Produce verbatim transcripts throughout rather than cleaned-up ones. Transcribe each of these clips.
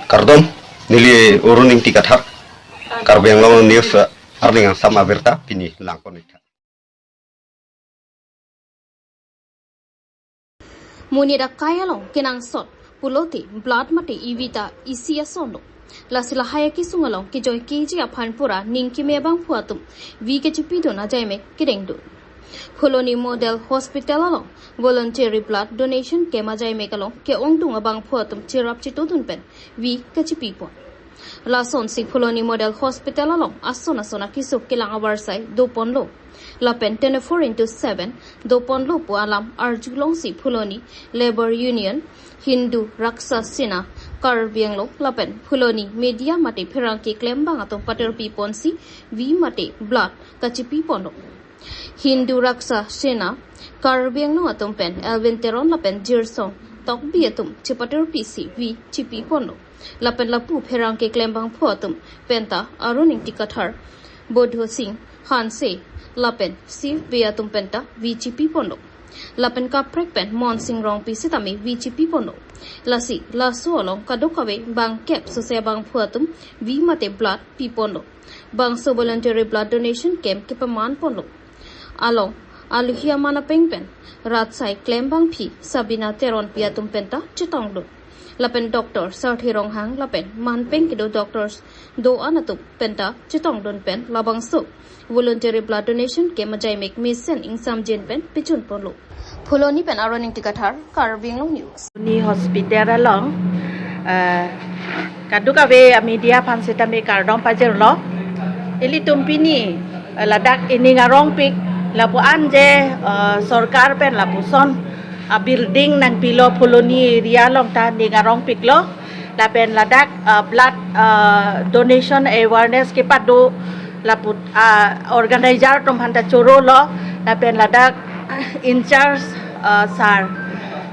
Kardom, neli Arun Ingti Kathar, Karbi Anglong News, eh, arni angsam abirta pini langpon-ik tha. Monit akai along kenangsot pulote blood mate ivi ta isi ason lo. Lasi lahai akesung along kejoi keji aphan pura ning keme abangphu atum vi kachipidun ajaimek kedengdun. Phuloni Model Hospital along voluntary blood donation camp ajaimek along ke-ongdung abangphu atum cherap chetudun pen vi kachipipon. Lasonsi Phuloni Model Hospital along ason ason akesung kelang avarsai doponlo. Lapen twenty-four into seven doponlo pu alam arjulongsi Phuloni Labour Union, Hindu Raksha Sena Karbi Anglong lapen Phuloni media mate pherangke klembang atum paterpiponsi vi mate blood kachipiponlo. Hindu Raksha Sena Karbi Anglong atum pen Elvin Teron lapen Jirsong Tokbi atum chepaterpisi vi chipiponlo. Lapen lapu pherangke klembangphu atum penta Arun Ingti Kathar, Bodho Sing Hanse lapen Sif Bey atum penta vi chipiponlo. Lapen kaprek pen Monsing Rongpi sitame vi chipiponlo. Lasi laso along kadokave bangkep sose abangphu atum vi mate blood piponlo. Bangso voluntary blood donation camp kepamanponlo. Along aluhi aman apeng pen rat asai klembangpi Sabina Teronpi atum penta chetongdun. Lapen Doctor Sarthe Ronghang lapen manpeng kedo doctors do-an atum penta chetongdun pen labangso voluntary blood donation camp ajaimek mesen ingsamjin pen pejunponlo. Phuloni pen Arun Ingti Kathar, Karbi Anglong News. Ni hospital along, eh, kadokave media aphan sitame kardom pajirlo. Ilitum pini, eh, ladak ining arongpik, lapu-an je, eh, sorkar pen lapuson, ah, building nangpilo Phuloni area along ta ning arongpiklo. Lapen ladak, ah, blood, ah, donation awareness kepado lapu, ah, organizer atum aphanta chorolo. Lapen ladak, ah, in charge, ah, sir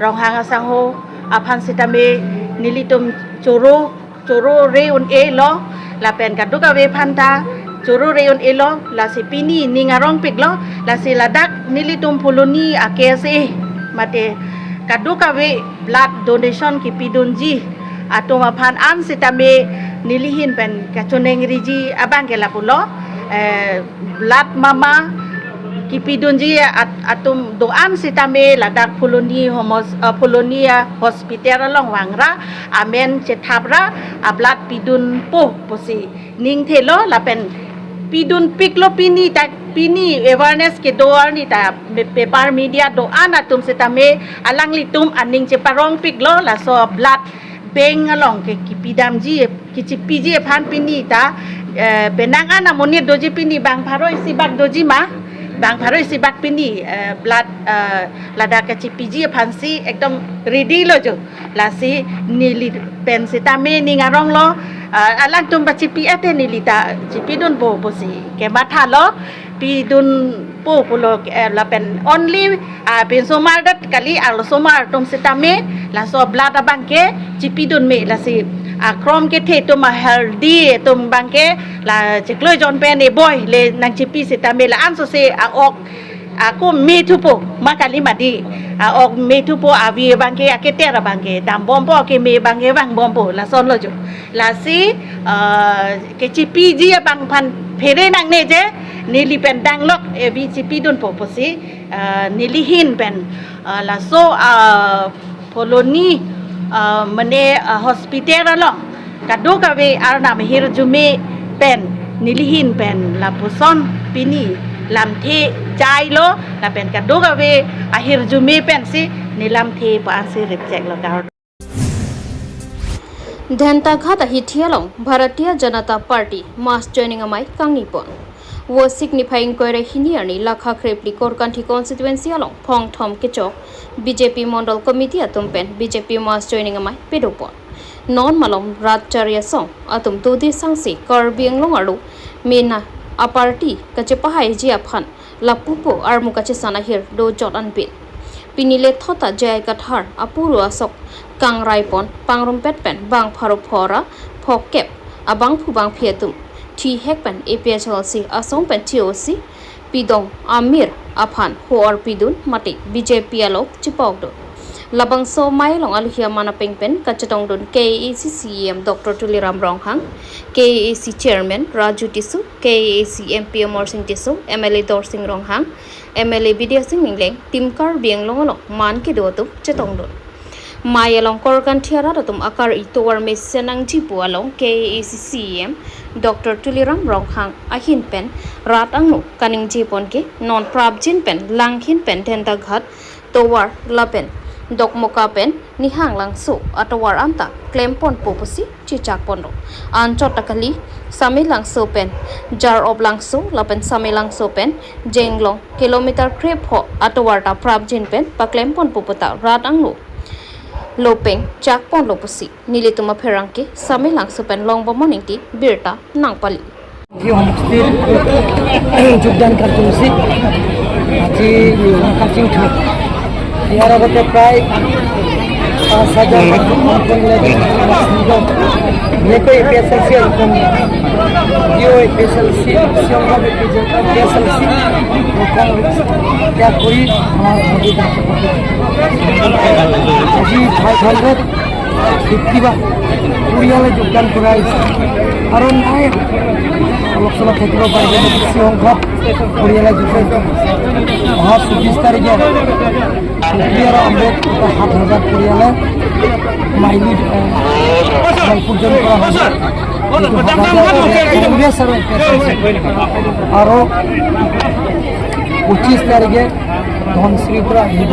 Ronghang asangho aphan sitame nelitum choro, choro re un-elo. Lapen kadokave aphanta choro re un-elo. Lasi pini ning arongpiklo. Lasi ladak nelitum Phuloni a-K S A mate kadokave blood donation kepidunji atum aphan an sitame nelihin pen kachoningriji abangke lapulo, eh, blood mama kepidunji at-, atum do-an sitame ladak Phuloni homos-, eh, Phuloni a-hospital along vangra, amen chethapra, a-blood pidunpo pusi ningthelo. Lapen pidunpiklo pini ta, pini awareness kedo arni ta me-, paper media do-an atum sitame alanglitum aning cheparongpiklo, laso blood bank along ke kepidamji, kechipiji aphan pini ta, eh, penang an amonit doji pini bang pharo isi bak doji ma, bang pharo isi bak pini, eh, blood, eh, ladak kechipiji aphansi ekdom ready lo jo. Lasi neli pen sitame ning aronglo, ah, alangtum pachipi ate neli ta chipidunpo pusi kemathalo, pidunpo pulo, eh, lapen only, ah, pinsomar det kali, arlosomar atum sitame laso blood abangke chipidun me. Lasi, ah, krom kethe atum, ah, healthy atum abangke la chiklo jon pen eboi le nangchipi sitame la-an sose a-ok ako me thupo ma kali mati. A-ok me thupo, avi abangke, aketer abangke dambompo, akeme abangke vangbompo, lasonlo jo. Lasi, ah, kechipiji abang aphan phere nangne je, neli pen danglok, eh, vi chipidunpo pusi, ah, nelihin pen, ah, laso, ah, Phuloni, ah, mane, ah, hospital along kadokave arnam ahirjume pen nelihin pen lapuson pini lamthe jailo, lapen kadokave ahirjume pensi nelamthe pu-ansi ripcheklo, kardom. Dhentaghat ahithi along Bharatiya Janata Party mass joining amei kangnipon. Vosik niphai ingkoi ra hini arni Lakha Krepli Korkanthi constituency along phongthom kechok B J P Mondol Committee atum pen B J P mass joining amei pedopon. Non malom rat chari asong atum dode sangsi Karbi Anglong arlo mena a-party kachepahaiji aphan lapupo armu kachesan ahir dojot anpin. Pini lethot ta J I Kathar apuru asok kangraipon pangrumpet pen bang pharo phora phokep abangphu bangphi atum thihek pen A P H L C asong pen T O C pidong amir aphan ho-or pidun mate B J P along chipokdun. Labangso amei along aluhi aman apeng pen kachetongdun K A A C C E M Doctor Tuliram Ronghang, K A A C Chairman Raju Tisso, K A A C M P Amar Sing Tisso, M L A Dorsing Ronghang, M L A Bidya Sing Engleng, Team Karbi Anglong along man kedo atum chetongdun. Amei along Korkanthi arat atum akar-i tovar mesen nangji pu along K A A C C E M Doctor Tuliram Ronghang ahin pen rat angno kaningje pon ke non prapjin pen Langhin pen Dentaghat tovar lapen Dokmoka pen Nihang Langso atovar anta klem ponpo pusi chichak ponlo. Anchot ta kali, Samelangso pen Jar of Langso lapen Samelangso pen Jenglong kilometer krepho atovar ta prapjin pen paklem ponpo puta rat angno lopeng chak ponlo pusi nelitum apherangke Samelangso pen Longbomon Ingti birta nangpali. আজি সমষ্টিৰ যোগদান কাৰ্যসূচী আজি কাচিং থাক। ইয়াৰ আগতে প্ৰায় পাঁচ হাজাৰ মানুহ অংশগ্ৰহণ কৰিলে। বিশেষকৈ এ পি এছ এল চি অংশগ্ৰহণ, A P S L C, A P S এল চি ত্যাগ কৰি আমাৰ আজি ফাইভ হাণ্ড্ৰেড ফিফটি বা পৰিয়ালে যোগদান কৰা হৈছে আৰু নাই অলপ চলপ থাকিব পাৰে, কিন্তু বেছি সংখ্যক পৰিয়ালে যোগদান কৰা হৈছে। অহা চৌবিছ তাৰিখে পুখুৰী আৰু আমৰেত সাত হাজাৰ পৰিয়ালে মাইলী, এ, মাইলী পূজন কৰা হৈছে। এইটো সাত হাজাৰ পৰিয়াল কংগ্ৰেছ আৰু এ পি এছ এল চি। আৰু পঁচিছ তাৰিখে ধনশিৰিৰ পৰা আহিব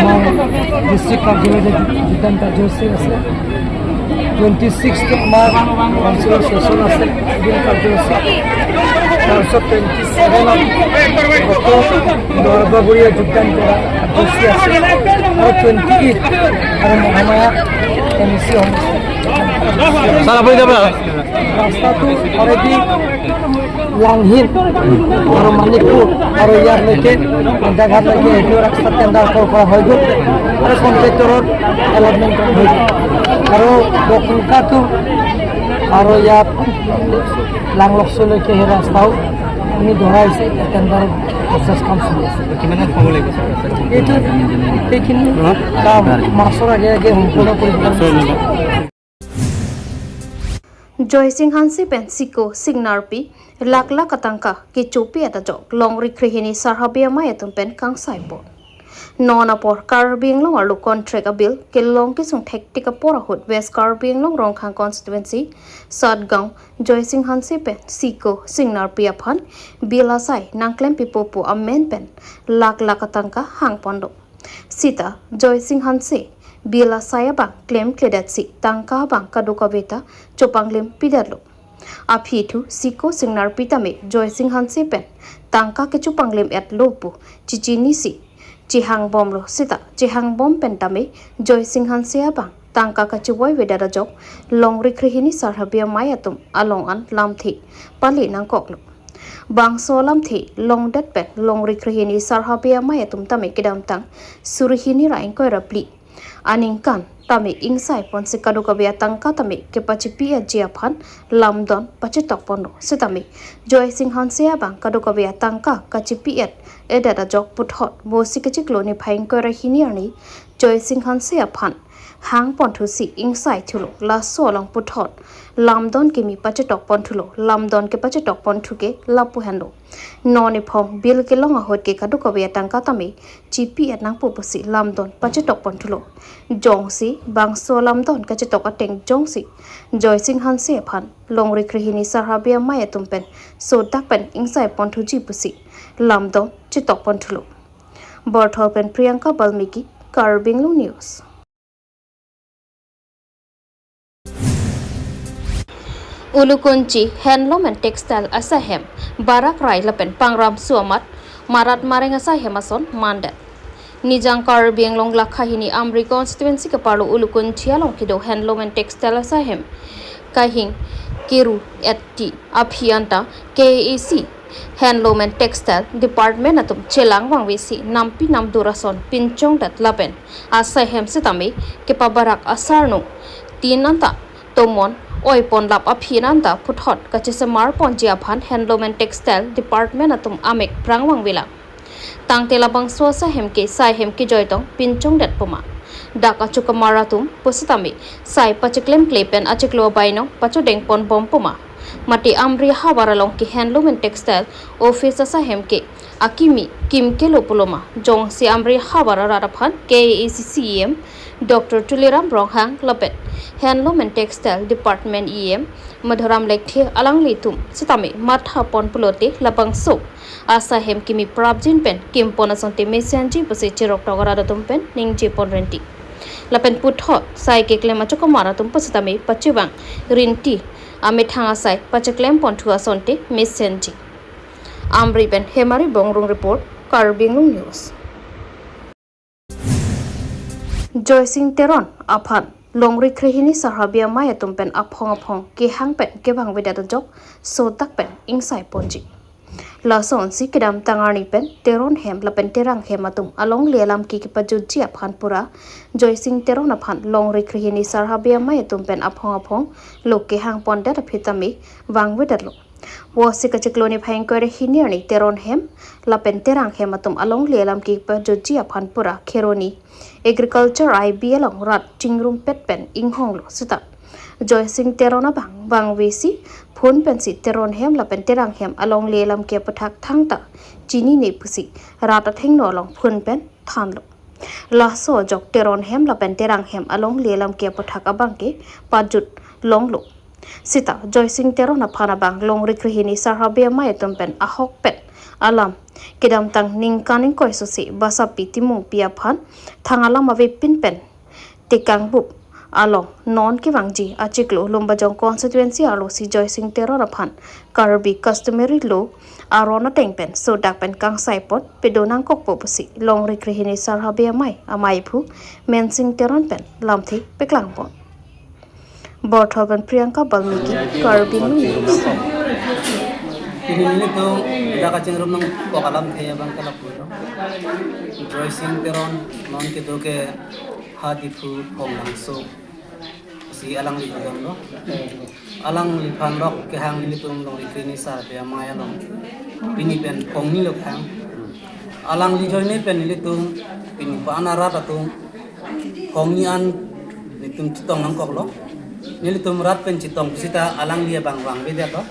আমাৰ ডিষ্ট্ৰিক্ট কাৰ্যালয়ত যোগদান কাৰ্যসূচী আছে। টুৱেণ্টি ছিক্সত আমাৰ কাউন্সিলৰ ছেছন আছে, যোগদান কাৰ্যসূচী। তাৰপিছত টুৱেণ্টি ছেভেনত আকৌ দৰবাবুৰীয়া যোগদান কৰা কাৰ্যসূচী আছে। আৰু টুৱেণ্টি এইট আৰু মহামায়া এম ই চি সমষ্টি। ছাৰ, আপুনি যাব? ৰাস্তাটো অলৰেডি লাংহিন আৰু মানিকপুৰ আৰু ইয়াৰলৈকে, ডেন্তাঘাটলৈকে এইটো ৰাস্তা টেণ্ডাৰ কল কৰা হৈ গ'ল আৰু কণ্ট্ৰেক্টৰৰ এলটমেণ্ট হৈ গ'ল। আৰু বকুলকাটো আৰু ইয়াত লাংলকচলৈকে সেই ৰাস্তাও আমি ধৰাইছে, টেণ্ডাৰ প্ৰচেছ কাম চলি আছে। কিমান সময় লাগিব, ছাৰ? এইটো, এইখিনি কাম মাৰ্চৰ আগে আগে সম্পূৰ্ণ কৰিব। Joysing Hanse pen Siko Singnarpi lakh lakh atangka kechopi-et ajok Longri Krehini Sarhabi Amei atum pen kangsai pon. Non apor Karbi Anglong arlo contract abill kelong kesung thektik apor ahut West Karbi Anglong Rongkhang constituency Satgaon Joysing Hanse pen Siko Singnarpi aphan bill asai nangklem pipo pu amen pen lakh lakh atangka hang ponlo. Sita Joysing Hanse bill asai abang klemkledet si tangka abang kadokave ta chopanglim pidetlo. Aphi thu Siko Singnarpi tame Joysing Hanse pen tangka kechopanglim-etlo pu chechini si chehangbomlo, sita chehangbom pen tame Joysing Hanse abang tangka kachevoivedet ajok Longri Krehini Sarhabi Amei atum along an lamthe pale nangkoklo. Bangso lamthe longdet pen Longri Krehini Sarhabi Amei atum tame kedamtang suri hini ra ingkoi ra phli aningkan tame ingsai ponsi kadokave atangka tame kepachepi-etji aphan lamdon pachetok ponlo. Sitame Joysing Hanse abang kadokave atangka kachepi-et edet ajok puthot Bosi kechiklo niphai ingkoi ra hini arni Joysing Hanse aphan hang ponthusi ingsai thulo. Laso along puthot lamdon kimi pachetok ponthulo. Lamdon kepachetok ponthu ke lapu henlo. Non ephong bill kelong ahut ke kadokave atangka tame chepi-et nangpo pusi lamdon pachetok ponthulo. Jongsi bangso lamdon kachetok ateng jongsi Joysing Hanse aphan Longri Krehini Sarhabi Amei atum pen sodak pen ingsai ponthuji pusi lamdon chetok ponthulo. Borthol pen Priyanka Balmiki, Karbi Anglong News. Ulukunchi Handloom and Textile asaihem Barak Rai lapen Pangram Suamat marat mareng asaihem ason mandet. Nijang Karbi Anglong lakha hini Amri constituency kaparlo Ulukunchi along kedo Handloom and Textile asaihem kahing keru-et-ti aphi anta K A A C Handloom and Textile Department atum chelang vangvesi nampi namdur ason pinchongdet lapen asaihem sitame kepabarak asarnung tin anta tomon oiponlap aphi anta puthot kachesemar ponji aphan Handloom and Textile Department atum amek prang vangvelang. Tangte labangso asaihem ke saihem kejoitong pinchongdetpo ma. Dak achokamar atum pusitame sai pacheklemkle pen achiklo abainong pachodeng ponbom puma. Mate Amri ahavar along ke Handloom and Textile Office asahem ke akimi kimkelo puloma. Jongsi Amri ahavar arat aphan K A A C C E M Doctor Tuliram Ronghang lapen Handloom and Textile Department E M Madhuram Lekthe alanglitum sitame matha pon pulote labangso asahem kimi prapjin pen kimpon asonte mesenji pusi chirok togarat atum pen ningje pon renti. Lapen puthot sai keklem achokamar atum pusitame pachevang renti amethang asai pacheklem ponthu asonte mesenji. Amri pen Hemari Bongrung report, Karbi Anglong News. Joysing Teron aphan longri krehini sarhabi amei atum pen aphong aphong kehang pen kevangvedet ajok sodak pen ingsai ponji. Lasonsi kedamtang arni pen Teron hem lapen Terang hem atum alongle alam ke kepajutji aphan pura Joysing Teron aphan longri krehini sarhabi amei atum pen aphong aphong lo kehang pondet aphi tame vangvedetlo. Vosi kachiklo niphai ingkoi ra hini arni Teron hem lapen Terang hem atum alongle alam ke kepajutji aphan pura Kheroni Agriculture I B along rat chingrumpet pen inghonglo sita Joysing Teron abang vangvesi phone pensi Teron hem lapen Terang hem alongle alam ke aputhak thangta chinine pusi rat athengno along phone pen thanlo. Laso ajok Teron hem lapen Terang hem alongle alam ke aputhak abang ke pajut longlo. Sita Joysing Teron aphan abang longri krehini sarhabi amei atum pen ahokpet alam kedamtang ningkan ingkoi susi Basapi Timungpi aphan thang alam avepin pen Tekangbup along non kevangji achiklo Lumbajong constituency arlosi Joysing Teron aphan Karbi customary law aron ateng pen sodak pen kangsai pon pedo nangkokpo pusi longri krehini sarhabi amei, amei aphu Mensing Teron pen lamthe paklang pon. Borthol pen Priyanka Balmiki, Karbi Anglong News. Pini nelitum dak kachingrum nangkok alamthe abang ke lapu lo. Joysing Teron non kedo ke ha Diphu Phonglangso si alangli alam lo. Alangliphan lok kehang nelitum longri krehini sarhabi amei along pini pen phongni lo kehang. Alangli ajoine pen nelitum pini pa-an arat atum phongni an nelitum chetong nangkoklo. Nelitum rat pen chetong sita alangli abang vangvedetlo.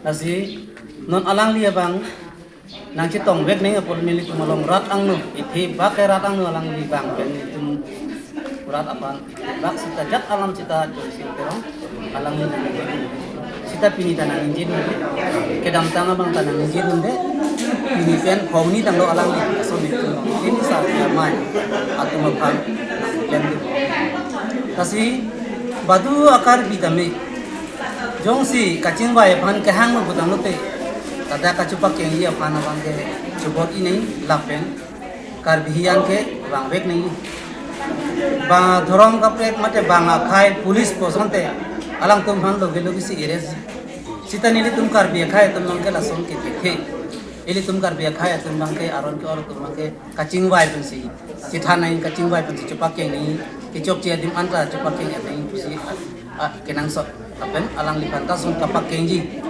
Lasi non alangli abang nangchetongvek nangji apot nelitum along rat angno, iphi bak ke rat angno alangli abang pen nelitum rat aphan bak sita jak alam sita Joysing Teron alangli nangji. Sita pini ta nangningjedunde. Kedamtang abang ta nangningjedunde. Pini pen phongni tanglo alangli. So nelitum pini sarhabi amei atum aphan nangklemdun. Lasi badu a-Karbi tame jongsi kachingvai aphan kehang lo putanglote, ladak kachepakengji aphan abang ke chobot-i nangji lapen Karbi hiyan ke vangvek nangji. Bang dhorom kaprek mate bang akhei police pu asonte alangtum aphan loge loge si arrest. Sita nelitum Karbi akhei atum abang ke lason ke thekthe. Ilitum Karbi akhei atum abang ke aron ke-or atum abang ke kachingvai pensi chethan nangji, kachingvai pensi chepakeng nangji, kechokche adim anta chepakeng nangji pusi, ah, kenangsot. Lapen alangliphan ta lason kapakengji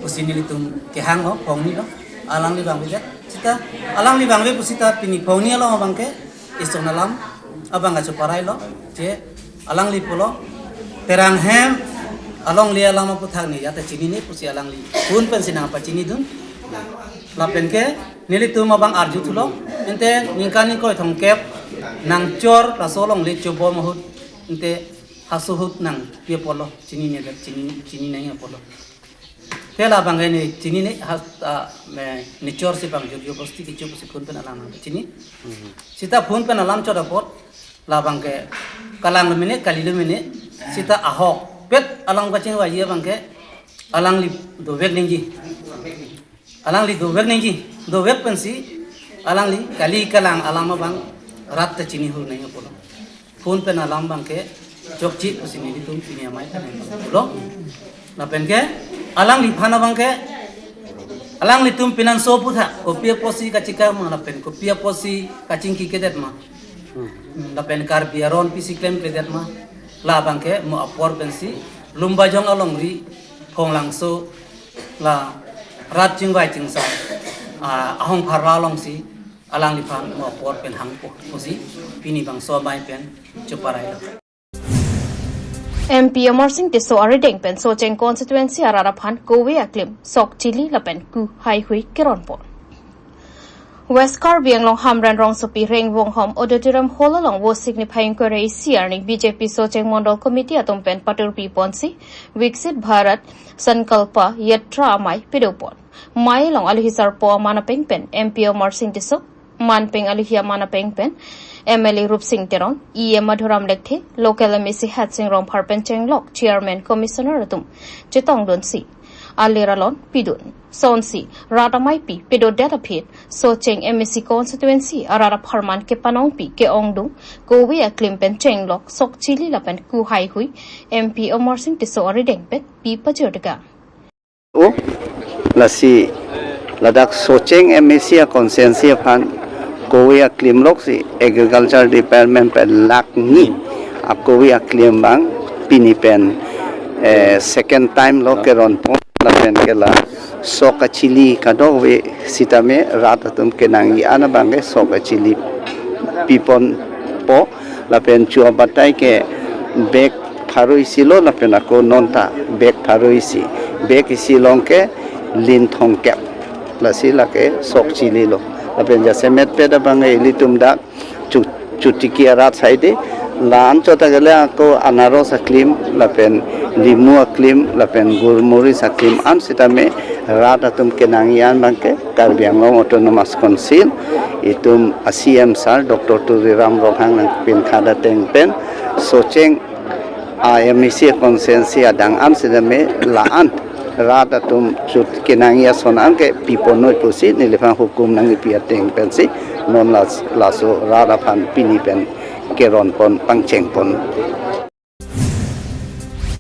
pusi nelitum kehanglo, phongnilo. Alangli vangvedet. Sita alangli vangve pusita pini phongni along abang ke ison alam abang kacheparailo. Je alangli pulo Terang hem alongle alam aputhak ne jata chinine pusi alangli phone pensi nangpachinidun. Lapen ke nelitum abang arjuthulo, ante ningkan ingkoi thomkep nangchor laso alongle chobom ahut, ante haso ahut nangpi apotlo, chinine, chini, chini nangji apotlo. Te labang ke ne chinine, has, ah, me, nechor si bang jor jor bosti kecho pusi phone pen alam nangpachini. Sita phone pen alam chot apot labang ke kalang lo mene, kali lo mene, sita ahokpet alam kachingvai abang ke alangli dovek nangji. Alangli dovek nangji, dovek pensi alangli kali kalang alam abang rat ta chinihur nangji pulo. Phone pen alam abang ke chokche pusi nelitum pini amei pen pulo. Lapen ke alangliphan abang ke alanglitum pinanso aphuthak kopi apotsi kachikar ma lapen kopi apotsi kachingki kedet ma. Hmm, lapen Karbi aron pisi klemkledet ma. Labang ke mo apor pensi Lumbajong alongri Phonglangso la rat chingvai chingsai, ah, ahong pharva alongsi alangliphan mo apor pen hangpo pusi pini bangso amei pen cheparailo. M P Amarsing Tisso arideng pen Socheng constituency arat aphan kove aklim sok chili lapen ku haihui keronpon. West Karbi Anglong Hamren rongsopi Rengvong Home Auditorium Hall along Vosik niphai ingkoi ra isi arni B J P Socheng Mondol Committee atum pen paturpi ponsi Viksit Bharat Sankalpa Yatra amei pedopon. Mei along alohi sarpo aman apeng pen M P Amarsing Tisso, manpeng alohi aman apeng pen M L A Rupsing Teron, E M Madhuram Lekthe, local M A C Hatsing Rongphar pen chenglok Chairman Commissioner atum chetongdunsi alir alon pidun. Sonsi rat ameipi pedodet aphi Socheng M A C constituency arat apharman kepanongpi ke-ongdung kove aklim pen chenglok sok chili lapen ku haihui M P Amarsing Tisso arideng pen pi pajirteka. O, lasi ladak Socheng M A C a constituency aphan kove aklim loksi Agriculture Department pen lakh ni akove aklim abang pini pen, eh, second time lo keronpon lapen ke la sok achili kadokave sitame rat atum kenangji an abang ke sok achili piponpo lapen chu abatai ke bag pharo isi lo lapen ako nonta bag pharo isi, bag isi along ke lin thomkep, lasi lake sok chili lo. Lapen jasemet pet abang ke ilitum dak chu, chutiki arat saide, la-an chot ta gele ako anaros aklim lapen limu aklim lapen gulmoris aklim an sitame rat atum kenangji an abang ke Karbi Anglong Autonomous Council itum a C M sir Doctor Tuliram Ronghang nangpinkha ateng pen Socheng a M A C constituency adang an sitame la-an rat atum chot kenangji ason an ke piponoi pusi neliphan hukum nangkipi ateng pensi non las-, laso rat aphan pini pen keronpon pangchengpon.